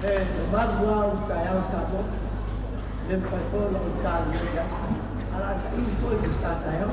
E mamalu lava le taeao Samoa, e le mafai foi ona ou ta lelei ai, ae o le a saili foi le taeao.